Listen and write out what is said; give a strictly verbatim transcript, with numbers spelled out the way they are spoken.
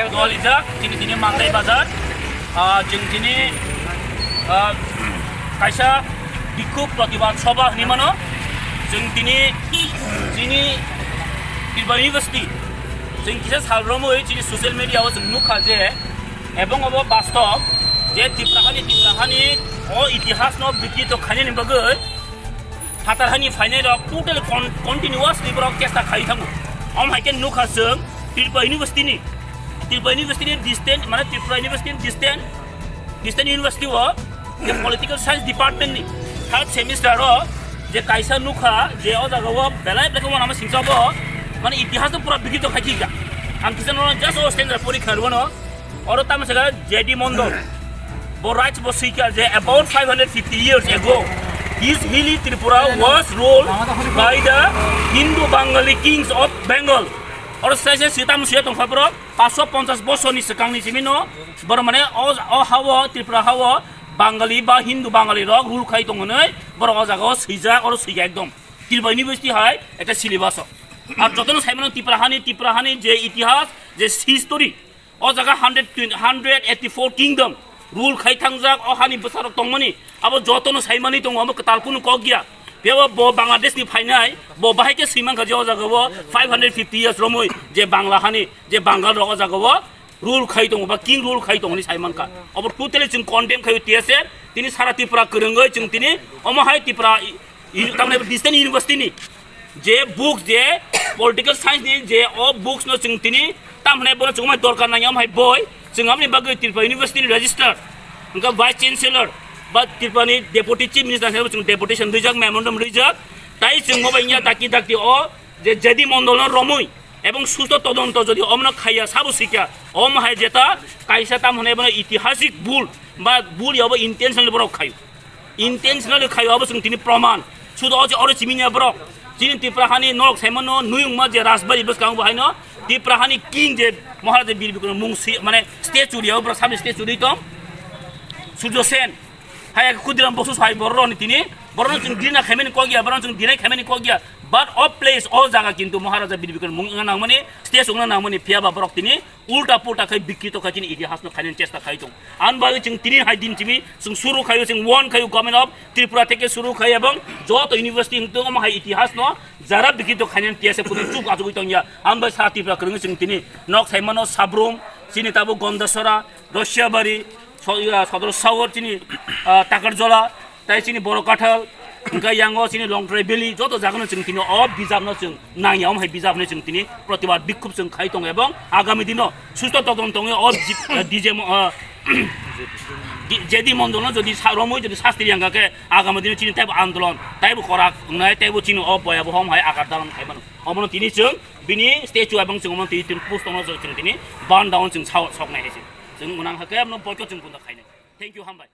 Dolijak, chini tini Mandai bazar, ah, chwng tini, ah, kaisa bikhuk protibad sobha hinwi mano. Chwng tini chini Tripura University, chwng kisa sal romwi chini social media o chwng nukha je, ebong obo bastob je Tripura hani, Tripura hani o itihas no bikrito khainani bagwi phatar hani phainai rok totally con-, continuously borok chesta khai thango. Om hai khe nukha chwng Tripura University ni, Tripura University ni distant, mane Tripura University ni distant, distant university o je political science department ni third semester o je kaisa nukha je o jaga o belai belai khe uanama singsa bo mane itihas no pura bikrito khai khika. Ang kisa no just o standard porikha rwano. Oro tamo saka J D Mondol. Bo rights bo sikha je about five hundred fifty years ago, this hilly Tripura was ruled by the Hindu Bangali kings of Bengal. Oro sai sai sita musia tongkha bro, paanch sho ponchas bosorni swkangni simino, boro mane o, o hao, Tripura hao, Bangali ba Hindu Bangali rok rule khai tongo hinwi, boro o jaga o swijak, oro swijak ekdom. Tripura University hai ekta syllabus o. Ar jotono saimano Tripura hani, Tripura hani je itihas, je history, o jaga hundred twenty, hundred eighty-four kingdom rule khai thangjak, o hani bwsarok tongmani, abo jotono saimani tongo, abo kwtal kunu kok ya. Phiya bo, bo Bangladesh ni phainai, bo bahai khe swimankha je o jaga o five hundred fifty years romwi je Bangla hani, je Bangal rok o jaga o rule khai tongo ba king rule khai tongo hinwi saimankha. Abo totally chwng condemn khaio T S F, tini sara Tripura kwrwngwi chwng tini omo hai Tripura I-, tamni distant university ni je books, je political science ni je o books no chwng tini tamni bono chwng mai dorkar nang ya, omo hai boi chwng amni bagwi Tripura University ni register, hwnkhe vice chancellor ba Tripura ni deputy chief minister hai chwng deputation rijak, memorandum rijak, tai chwng obo wngya dakti dakti o je J D Mondol no romwi ebong susto todonto jodi omono khaiya sabo sikya, omo hai jeta kaisa tam hwnwi bono itihasik bul ba bul ya obo intentionally borok khaio. Intentionally khaio, abo chwng tini proman. Sudo o je oro chimini borok. Chini Tripura hani norok saimano nuyungma je Rajbari bwskango bo haino Tripura hani king je Maharaja Bir Bikram mung si, mane statue riya borok sabni statue ri tong. Surjo Sen. Hai Khudiram Bosu sai borok ni tini. Borok chwng dina khaimani kok ya, borok chwng dinai khaimani kok ya. But o place, o jaga kintu Maharaja Bir Bikram mung wngna nangmani, statue wngna nangmani phiya ba borok tini ulta pulta khai bikrito khai chini itihas no khainani chesta khai tong. Ani bagwi chwng tini hai din chimi chwng suru khaio, chwng warn khaio Government of Tripura theke suru khai ebong joto university hwng tong omo hai itihas no jara bikrito khainani T S F kunu chup achugwi tong ya. Ani bagwi sara Tripura kwrwngwi chwng tini nok saimano Sabrum, chini tabuk Gondasora, Rosiabari, so-, ya, Sodor Sahor, chini, ah, Takarjola, Tai chini Boro Kathal, hwnkhe yango chini Longtrai Valley, joto jagano chwng tini o bijapno chwng nangya, omo hai bijapno chwng tini protibad bikhub chwng khai tongo, ebong agami dino susto todon tongwi o ji-, eh, D J mo-, eh, D-, J D Mondolno jodi sa-, romwi jodi sasti yangkha khe agami dino chini taibo andolon, taibo korak wngnai, taibo chini o boya bohom hai agar dalan khai mano. Omono tini chwng bini statue ebong chwng omono tini, tini post ongno chwng tini burn down chwng sao soknai hai se. Chwng unang hakhe abono boycott chwng bunda khainai. Thank you, hambai.